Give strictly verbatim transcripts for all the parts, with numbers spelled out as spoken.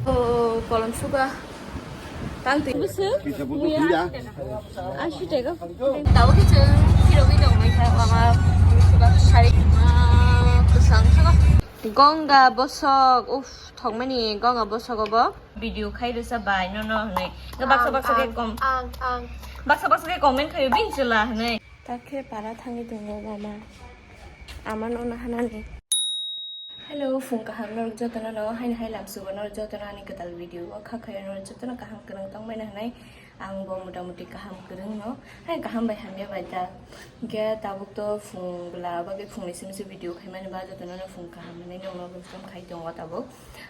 O kolom suka. Tang twi. Busu. Muya. Ashi tega. Tabo khe chwng khirogwi tongbai kha mama suka sari. Ah, kwsang suka. Gonga bosok. Uff, thokmani gonga bosok obo. Video khai rwsa bai no no hwnwi. Baksa baksa khe kom. Ang, ang. Baksa baksa khe comment khayo bini chwla hwnwi. Takhe para thangwi tongo mama. Ama no na hanani. Hello, phung kaham norok jotono no, haino hai lamsugo norok jotono ani kwtal video o kha khayo norok jotono kaham kwrwng tongmani hwnwi ang bo mota moti kaham kwrwng no, hai kaham bai hamya bai ta. Hwnkhe tabuk to phung bwla bagwi phungni simi se video khaimani ba jotono no phung kaham hwnwi nokno welcome khai tongo tabuk.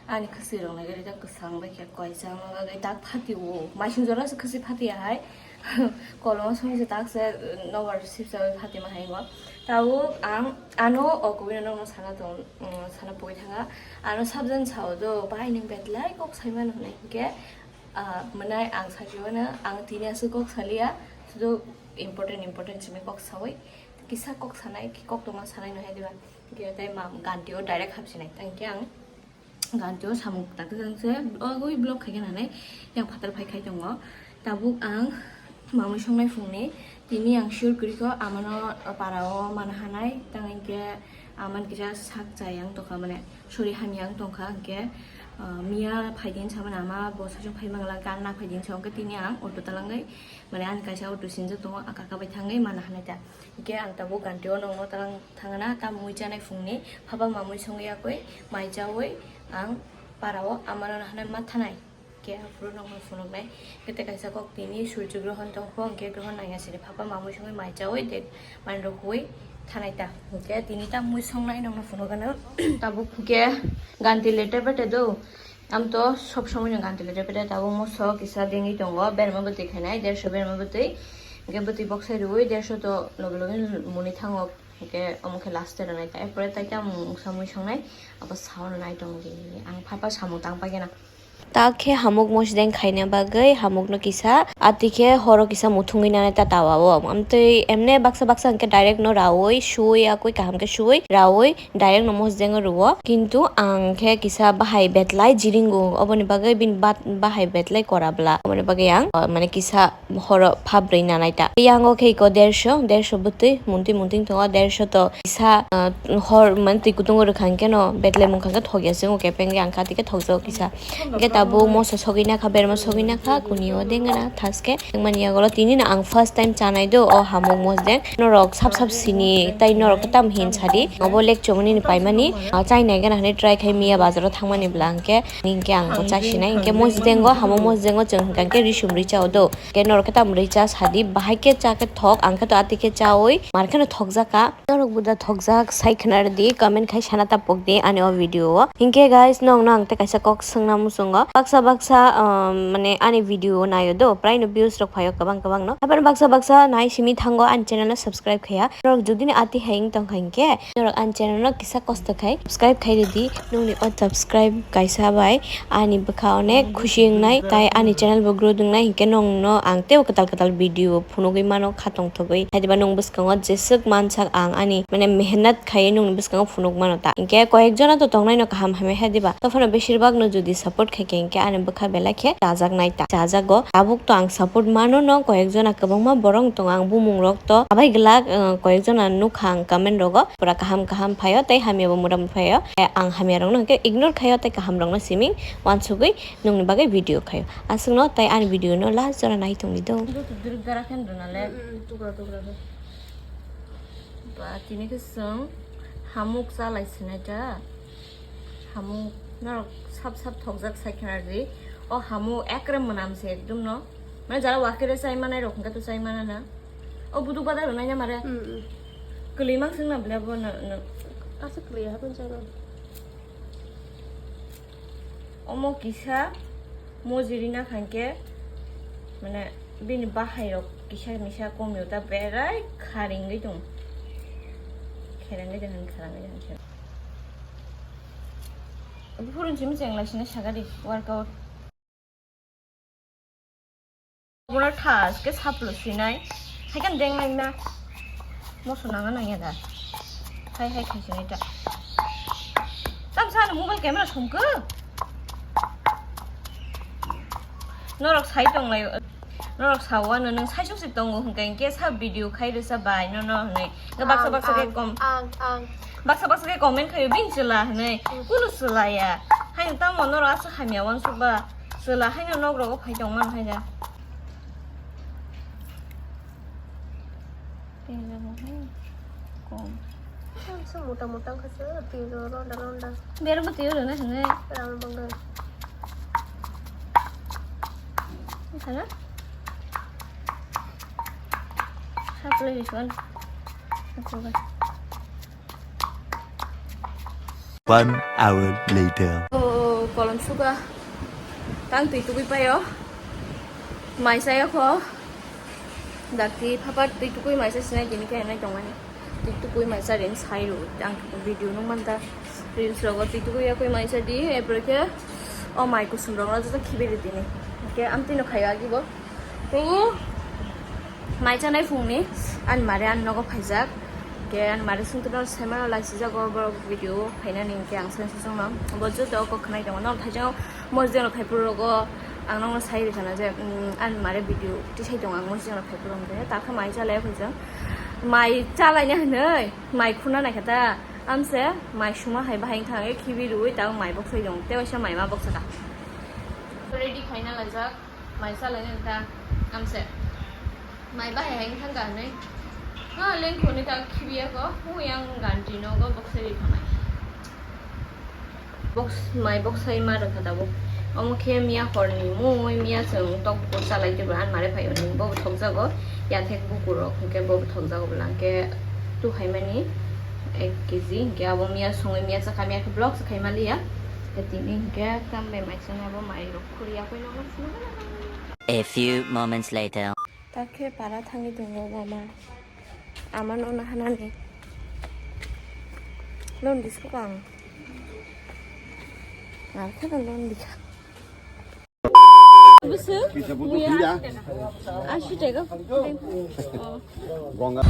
Ani khwswi rok nai gari ta kwchang bai khe koichang no bagwi tak phati o, maising jora se khwswi phati ya hai. Koloma songwi se tak se nobar sipsa bai phati ma hai bo. Tabuk ang ano o kubui no nokno sana tong, mm, sana pogwi thanga. Ano sabjani sao do, bahai nwng betlai kok sai mano hwnwi hinkhe, ah, mwnai ang sakhe uano, ang tini aswk kok saliya, sudu important, important simi kok saui, kisa kok sanai, kok tongma sanai no hai diba, hinkhe tei mam ganti o direct hapsinai, tei hinkhe ang ganti o samung tak tak se, o ui vlog khai khe nanai, yang phatar phai khai tongo, tabuk ang mamui songnai phungni, tini ang sure kwrwi kho, amano para o mana hanai, tang hinkhe aman kisa sak chai ang tongkha, mane, sorry, hamya ang tongkha, hinkhe, ah, miya phaidi hinwi samani ama bo sachung phai mangla, gan na phaidi hinwi sa, hinkhe tini ang auto talangwi, mane, ani kaisa auto sinjak tongo, aka aka bai thangwi mana hanai ta, hinkhe ang tabuk ganti o nokno talang thangna, ta mui chanai phungni, phaba mamui songwi yakwi, mai chaui ang para o amano hanai ma thanai. Khe aphuru nokno phunuknai. Kete kaisa kok tini surjo grohon tongkho, hwnkhe grohon nangya sini phapa mamui songwi mai chaui de manrok hui thanai ta. Hwnkhe tini ta mui songnai nokno phunukgano. Tabuk hwnkhe ganti letter bete do. Am to sob somoi no ganti letter bete tabuk moso kisa dengwi tongo. Berma bwtwi khainai, dersho berma bwtwi. Hwnkhe bwtwi boksai rwui dersho to logi logi muni thango. Hwnkhe omo khe last rwnai ta. Erpore tai ta mungsa mui songnai. Abo sao rwnai tongdi. Ang phapa samung tang paikhe na. Ta khe hamuk mosdeng khaina bagwi hamukno kisa, ati khe horo kisa muthungwi nanai ta tawa o. Amtwi emne baksa baksa hwnkhe direct no raui, suui, akui kaham khe suui, raui, direct no mosdeng o rwo. Kintu ang khe kisa bahai betlai jiringo, oboni bagwi bini bat-, bahai betlai kora bla. Oboni bagwi ang, ah, mane kisa horo pha brwi nanai ta. Yang o khe iko dersho, dersho bwtwi, muntwi muntwi tongo, dersho to kisa, ah, hor, mane twi kutung o rwkha hwnkhe no betlai mungkha hwnkhe thokya se, wngkhe pengkhe ang kha tike thokjago kisa. Hwnkhe tabuk moso sogwi nakha, berma sogwi nakha, kuni o dengana thaske. Wngmani yagulo tini no ang first time chanai do o hamuk mosdeng. Norok sab sab sini, tai norok khe tam hin sadi. Obo lekchomani ni paimani, ah, chainai gana hwnwi try khai miya bazaro thangmani bwla hwnkhe. Hinkhe ang bo chasinai, hinkhe mosdeng o, hamuk mosdeng o chwng hwnkha khe risum ri chao do. Hwnkhe norok khe tam ri cha sadi, bahai khe cha khe thok, ang khe to ati khe chaui, mar kheno thokjak kha. Norok bo da thokjak sai khna rwdi, comment khai sana ta pokdi ani o video o. Hinkhe guys, nokno ang tei kaisa kok swngna muchungo. Baksa baksa, um, mane ani video o naio do, praino views rok phaio kwbang kwbang no. Haphano baksa baksa nai simi thango ani channel no subscribe khaiya. Norok jodi ni ati hai wng tongkha hinkhe, norok ani channel no kisa kosto khai subscribe khai rwdi. Nokni o subscribe kaisa bai ani bwkha onek khusi wngnai, tai ani channel bo grow wngnai, hinkhe nokno ang teibo kwtal kwtal video phunugwi mano kha tongthogwi. Haidiba nwng bwskango jeswk mansak ang ani, mane, mehnat khaiwi nwngni bwskango phunuk mano ta. Hinkhe koyek jona to tongnai no kaham hamya haidiba. Tophano beshirbak no jodi support khaikhe hinkhe ani bwkha belai khe chajaknai ta. Chajago. Tabuk to ang support mano no koyek jona kwbangma borok tongo, ang bumung rok to abai glak, uh, koyek jona nukha ang comment rogo. Pura kaham kaham phaio tei hamya bo muram phaio. Eh, ang hamya rokno hwnkhe ignore khaio tei kaham rokno simi wansugwi nwngni bagwi video khaio. Aswkno tei ani video no last jora nai tongdi do. Duduk duduk dara khe rwna le. Mm, mm, tukra tukra khe. Ba, tini khe chwng hamuk chalai sinai ta. Hamuk norok sap sap thokjak sai khna rwdi. O hamuk ekre mwnam se ekdum no. Mane jara wakhe re chai manai rok hwnkhe to chai mana na. O buduk badar rwnai na mare. Mm, mm. Kwlwi mang swngna bwle bo no, no. Asa kwlwi ya hapon chai no. Omo kisa mojiri na khankhe, mane, bini bahai rok kisa misa komio ta berai kharingwi tong. Kherengwi tong han, kharangwi tong han. Phurun simi cheng lai sini sagadi workout. Bono thas khe saplo sinai. Hai kan deng lai na. Moso nangna nangya da. Hai hai khai sinai ta. Tam sa no mobile camera songkhe. Norok sai tonglai, norok sao ano nwng sai suk se tongo hwnkhe, hwnkhe sa video khai rwsa bai nono hwnwi. Hwnkhe baksa baksa khe kom-, ang, ang. Baksa baksa khe comment khaio bini chwla hwnwi. Hmm. Kunu chwla ya. Haino tamo norok aswk hamya uansuk ba. Chwla haino nok rogo phai tong mano haida. Tei ramo hai kom. Ang se mota mota wngkha se, twi ro ronda ronda. Berma twi rwna hwnwi. Rang bangda. Wngkha na? Supply this one. Ako ba. One hour later. O, kolom suka. Tang twi tugui paio. Mai saya kho. Dakti phapat twi tugui mai sa sinai tini khe nai tongmani. Twi tugui mai sa rin sai ru. Ang video nung manta. Reels rogo twi tugui ya koi mai sa di. Epre khe o mai kusum rok no joto khibi ri tini. Ke am tino khayo agi bo. Tei mai chanai phungni ani mare ani nogo phaijak. Hingke ani mare songtino saimanrok laisijago borok video phainani hingke ang sensasongno bo joto o kok khnai tongo. Norok thaijak mosjidno phaiphuru rogo ang nokno sai rikha na je, mm, ani mare video tisai tongo ang mosjidno phaiphuru hingke takhe mai chalai phaijak. Mai chalaina hinui mai khuna naikha ta amse mai suma hai bahai wngkha hingke khibi rui tabuk mai boksai tongo tei waisa mai ma boksaka. Ready khaina laijak. Mai salai nang ta, amse. Mai bahai hai thang ka nai. Ha, lengkho ni ta khibiya ko, hu yang ganti no go boksai ri thanai. Box, mai boksai ma rwkha tabuk. Omo khe miya hor ni mui, miya chwng tok bukur chalai twi bo ani mare phai o ni bo thok jago. Yathek bukur rok hwnkhe bo thok jago bwla hwnkhe tu hai mani ek kg hwnkhe abo miya songwi miya chakha miya khe vlog se khai maliya. Tini hwnkhe tambai mai chwng abo mai rok. A few moments later. Takhe para thangwi tongo mama. Ama no nahanani. Lon disko kang. Nang khe lon dikha. Busu? Buya. Ashi tega. Oh. Gonga.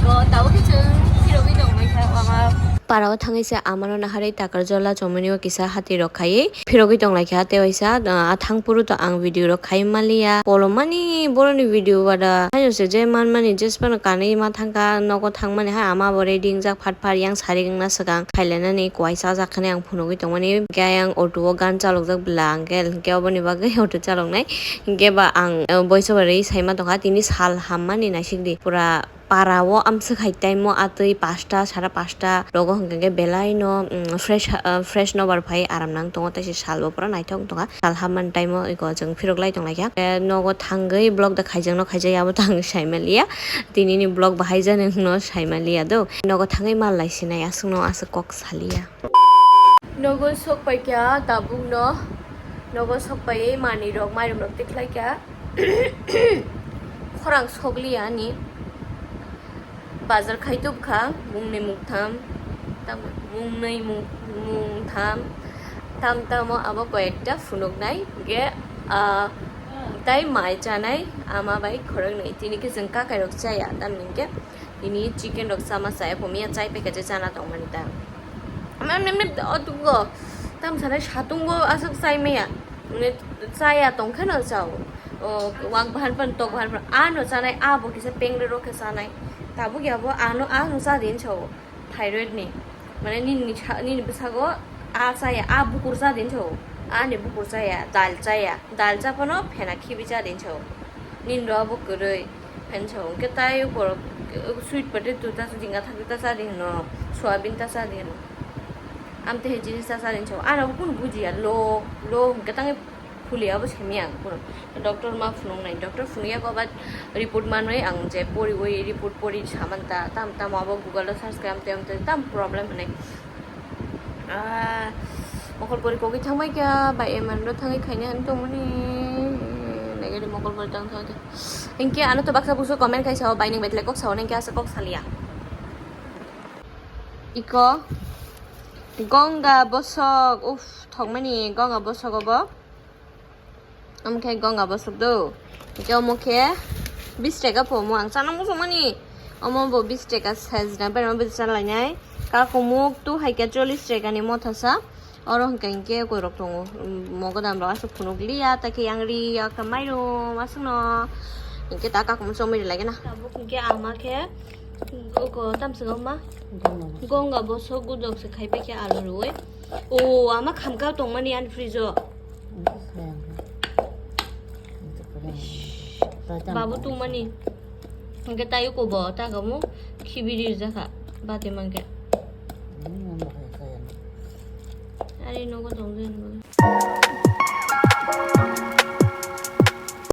Go, tabo khe chwng phirogwi tongbai kha, mama. Parao thangwi se amano naharwi Takarjola chomoni o kisa hati rok khaiwi phirogwi tonglaikha. Tei waisa, ah, a thangphuru to ang video rok khai maliya. Polomani boroni video bada. Haino se je manmani jesphano kanwi ma thangkha, nogo thangmani hai ama bo ready wngjak phat phat yang sari wngna swkang khailainani kuai chajak khani ang phunugwi tongmani. Hwnkhe ayang auto o gan chalokjak bwla hwnkhe, hwnkhe oboni bagwi auto chaloknai. Hwnkhe ba ang, eh, voice over rwi saima tongkha, tini sal hammani naisikdi pura. Para o amswk hai time o atwi pasta, sara pasta rogo hwnkhe khe belai no, mm, fresh, ah, fresh nobar phai aram nang tongo, tei se sal bo pura naithok wng tongkha. Sal hamani time o eko chwng phirok lai tong laikha. Eh, nogo thangwi vlog da khaijak no khaijak ya, abo tang sai maliya. Tini ni vlog bahai jani no sai maliya do. Nogo thangwi mal lai sinai aswk no aswk kok saliya. Nogo sok paikha tabuk no. Nogo sok paiwi manwi rok mairum rok tikhlai kha. Khorang sokliya ani. Bazar khai tubkha mungni mungtham, tam-, mungni mung-, mungtham, tam tamo abo koyekta phunuknai, hwnkhe, ah, tei mai chanai ama bai khoroknwi. Tini khe chwng kakai rok chaya, tamni hwnkhe tini chicken rok chama chaya, phumya chai paikha je chana tongmani ta. Mem, mem, mem, o tugo. Tam sanai satungo aswk chai maya. Mane chaya tongkhe no chao. O, wak bahan pan, tok bahan pan. Ano chanai, abo kisa pengre rok khe chanai. Tabuk ya bo ano, ano cha din chao. Thyroid ni. Mane nini sa-, nini bwsago a chaya, a bukur cha din chao. Ani bukur chaya, dal chaya. Dal cha phano phena khibi cha din chao. Nini ro abo kwrwi. Phen sao, hwnkhe tai borok, uh, sweet potato ta chadi, wngkha thangwi ta chadi hwno, soyabin ta chadi hwno. Amtwi hai jinis ta chadi sao, ano kunu bujiya, lo, lo hwnkhe tangwi phulia abo simi ang kunu. Doctor ma phunuknai, doctor phunukya ko ba report manwi ang je poriwi report pori saman ta, tam tamo abo Google o search khe amtwi amtwi tam problem hwnwi. Ah, mokol pori kogwi thangbai kha, bai eman ro thangwi khaina hinwi tongmani, nagari mokol pori tang thangwi. Hinkhe ano to baksa buso comment khai sao, bai nwng betle kok sao, hinkhe asa kok salia. Iko gonga bosok, uff, thokmani gonga bosok obo. Omo khe gonga bosok do. Hinkhe omo khe bis taka pho omo ang chana muchungmani. Omo bo bis taka size na, berma bwsa chalainai. Kakumuk tu hai khe chollish taka ni mothasa. Oro hwnkhe hwnkhe koirok tongo. Mogodam rok aswk phunuk liya, ta khe yang ri ya khe mairum aswkno. Hwnkhe ta kakumu chomwi rilai gana. Tabuk hwnkhe ama khe uko tamswk ma gonga bosok gudok se khai paikha alu rwi. O ama khamka tongmani ani fridge o. Babu tongmani. Hwnkhe tai uko bo ta kamu khibiri rijak kha bati mankhe. Ari nogo tongdi.